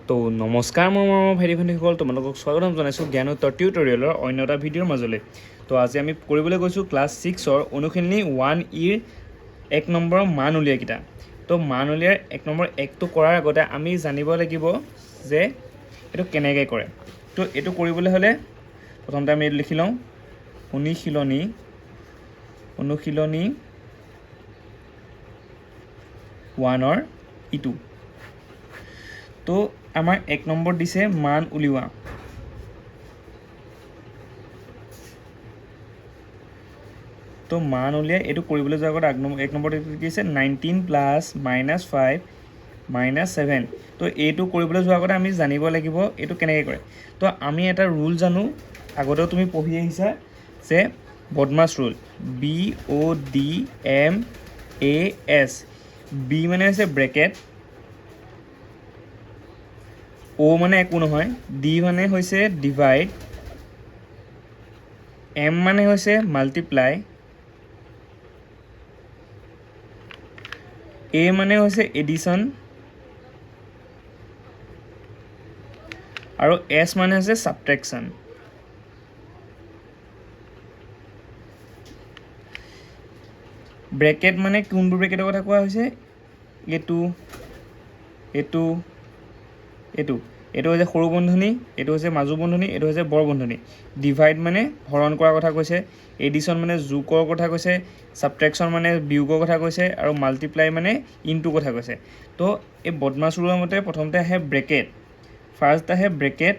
তো নমস্কাৰ মোৰ মৰমৰ ভাইটি ভণ্টীসকল, তোমালোকক স্বাগতম জনাইছোঁ জ্ঞানোত্তৰ টিউটৰিয়েলৰ অন্য এটা ভিডিঅ'ৰ মাজলৈ। তো আজি আমি কৰিবলৈ গৈছোঁ ক্লাছ ছিক্সৰ অনুশীলনী 1ইৰ 1 নম্বৰৰ মান উলিয়াকেইটা। তো মান উলিয়াৰ 1 নম্বৰ একটো কৰাৰ আগতে আমি জানিব লাগিব যে এইটো কেনেকৈ কৰে। তো এইটো কৰিবলৈ হ'লে প্ৰথমতে আমি এইটো লিখি লওঁ, অনুশীলনী 1ৰ ইটো। তো আমাৰ 1 নম্বৰ দিছে মান উলিওৱা। তো মান উলিয়াই এইটো কৰিবলৈ যোৱাৰ আগত আগ নম্বৰ 1 নম্বৰত এইটো কি আছে? 19 plus minus 5 minus 7। তো এইটো কৰিবলৈ যোৱাৰ আগতে আমি জানিব লাগিব এইটো কেনেকৈ কৰে। তো আমি এটা ৰুল জানো, আগতেও তুমি পঢ়ি আহিছা যে BODMAS rule, BODMAS। B মানে হৈছে ব্ৰেকেট, অ' মানে একো নহয়, ডি মানে হৈছে ডিভাইড, এম মানে হৈছে মাল্টিপ্লাই, এ মানে হৈছে এডিশ্যন আৰু এছ মানে হৈছে ছাবট্ৰেকশ্যন। ব্ৰেকেট মানে কোনবোৰ ব্ৰেকেটৰ কথা কোৱা হৈছে? এইটো, এইটো, এইটো। এইটো হৈছে সৰু বন্ধনী, এইটো হৈছে মাজু বন্ধনী, এইটো হৈছে বৰ বন্ধনী। ডিভাইড মানে হৰণ কৰাৰ কথা কৈছে, এডিশ্যন মানে যোগৰ কথা কৈছে, ছাবট্ৰেকশ্যন মানে বিয়োগৰ কথা কৈছে আৰু মাল্টিপ্লাই মানে ইনটুৰ কথা কৈছে। তো এই বদমাছ ৰুলৰ মতে প্ৰথমতে আহে ব্ৰেকেট, ফাৰ্ষ্ট আহে ব্ৰেকেট,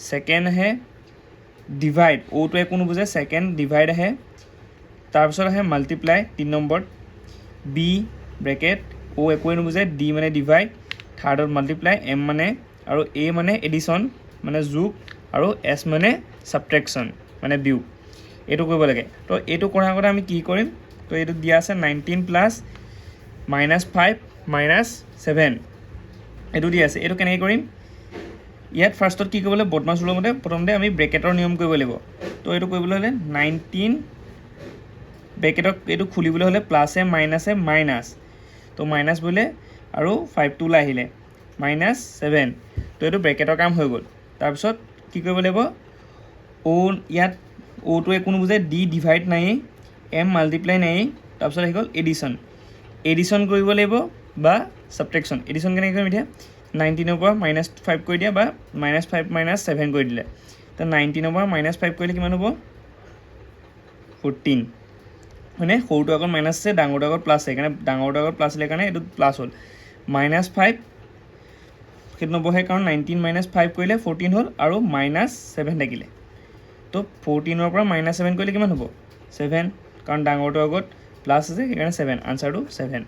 ছেকেণ্ড আহে ডিভাইড, অ'টো একো নুবুজে, ছেকেণ্ড ডিভাইড আহে, তাৰপিছত আহে মাল্টিপ্লাই 3 নম্বৰত, বি ব্ৰেকেট অ' একোৱে নুবুজে, ডি মানে ডিভাইড, থাৰ্ডত মাল্টিপ্লাই, এম মানে আৰু এ মানে এডিশ্যন মানে যোগ আৰু এছ মানে ছাবট্ৰেকশ্যন মানে বিয়োগ। এইটো কৰিব লাগে। তো এইটো কৰাৰ আগতে আমি কি কৰিম? তো এইটো দিয়া আছে 19 plus minus 5 minus 7, এইটো দিয়া আছে। এইটো কেনেকৈ কৰিম? ইয়াত ফাৰ্ষ্টত কি কৰিব লাগিব? বদমাছ ৰুলৰ মতে প্ৰথমতে আমি ব্ৰেকেটৰ নিয়ম কৰিব লাগিব। তো এইটো কৰিবলৈ হ'লে 19 ব্ৰেকেটক এইটো খুলিবলৈ হ'লে প্লাছে মাইনাছে মাইনাছ, তো মাইনাছ বুলিলে আৰু ফাইভটো ওলাই আহিলে মাইনাছ ছেভেন। তো এইটো ব্ৰেকেটৰ কাম হৈ গ'ল। তাৰপিছত কি কৰিব লাগিব? অ' ইয়াত অ'টো একো নুবুজে, ডি ডিভাইড নায়েই, এম মাল্টিপ্লাই নায়েই। তাৰপিছত আহি গ'ল এডিশ্যন। এডিশ্যন কৰিব লাগিব বা ছাবট্ৰেকশ্যন। এডিশ্যন কেনেকৈ কৰিম এতিয়া? 19ৰ পৰা মাইনাছ ফাইভ কৰি দিয়া বা মাইনাছ ফাইভ মাইনাছ ছেভেন কৰি দিলে। তো 19ৰ পৰা মাইনাছ ফাইভ কৰিলে কিমান হ'ব? 14, হয়নে? সৰুটো আগত মাইনাছ আছে, ডাঙৰটো আগত প্লাছ আছে, সেইকাৰণে ডাঙৰটো আগত প্লাছ আছিলে কাৰণে এইটো প্লাছ হ'ল। মাইনাছ ফাইভ সেইটো নবহে, কাৰণ 19 মাইনাছ ফাইভ কৰিলে 14 হ'ল আৰু মাইনাছ ছেভেন থাকিলে। তো 14ৰ পৰা মাইনাছ ছেভেন কৰিলে কিমান হ'ব? ছেভেন, কাৰণ ডাঙৰটোৰ আগত প্লাছ আছে, সেইকাৰণে ছেভেন। আনচাৰটো ছেভেন।